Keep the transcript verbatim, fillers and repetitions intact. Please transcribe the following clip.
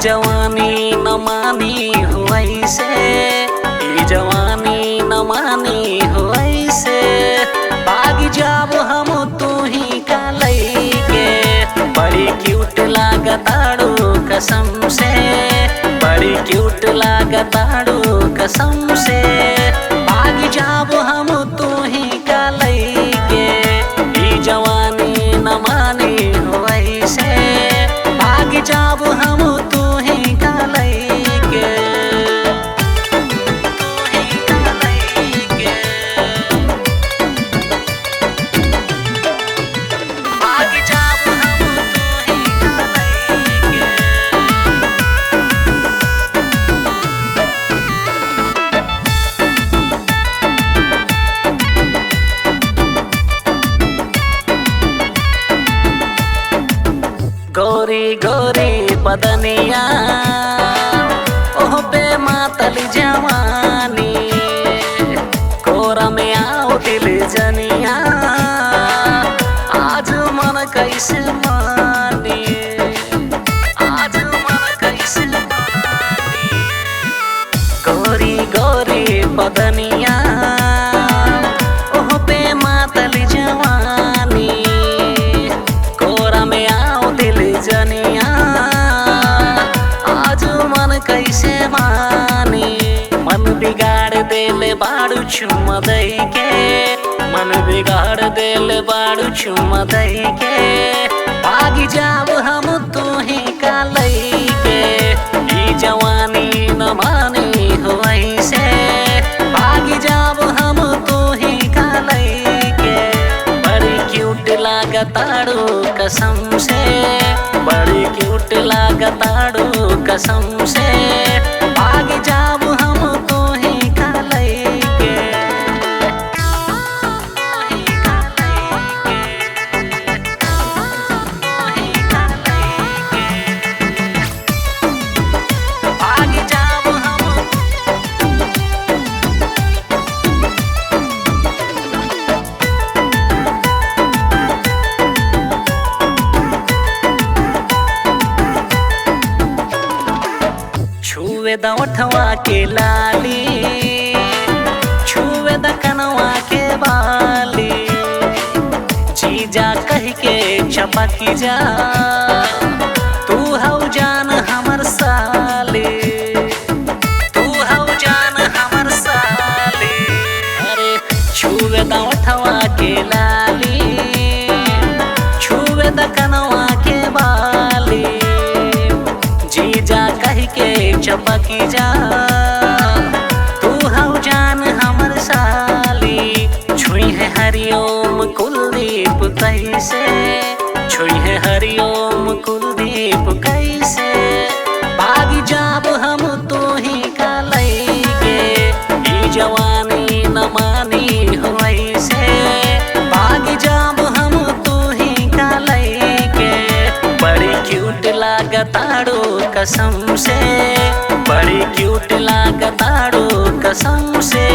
जवानी न मानी हो ऐसे, ई जवानी न मानी हो ऐसे, भाग जाब हम तू ही का लइके। बड़ी क्यूट लागताड़ू कसम से, बड़ी क्यूट लागताड़ू कसम से, भाग जाब हम तू ही का लइके। ई जवानी न मानी हो ऐसे, भाग जाब हम तू ही का लइके। तू ही का लइके। भाग जाब हम तू ही का लइके। गोरी गोरी बदनिया, ओह पे मातल जवानी, कोरा में आओ दिल जनिया, आज मन कैसे मानी, आज मन कैसे मानी। गोरी गोरी बदनिया, ओह पे मातल जवानी, कोरा में आओ दिल जनिया, आज मन कैसे मानी। मन बिगाड़ देले बाड़ू चुम्मा दई के, मन बिगाड़ देले बाड़ू चुम्मा दई के, भाग जाब हम तू ही का लइके। ई जवानी न मानी हो ऐसे, भाग जाब हम तू ही का लइके। बड़ी क्यूट लागताड़ू कसम से, बड़ी क्यूट लागताड़ू कसम से, भाग जाब हम तू ही का लइके। छुए द ओठवा के लाली, छुए द कनवा के बाली, जीजा कहि के चपकी जा, तू हऊ जान हमर साली, तू हऊ जान हमर साली। अरे छुए द ओठवा के लाली, छुए द कनवा के बाली, जीजा कहि के चपकी जा, तू हऊ जान हमर साली। छुई है हरिओम कुलदीप कैसे, छुई है हरिओम कुलदीप कैसे, भाग जाब हम तू ही का लइके। ई जवानी न मानी हो ऐसे, भाग जाब हम तू ही का लइके। बड़ी क्यूट लागताड़ू कसम से, बड़ी क्यूट लागताड़ू कसम से,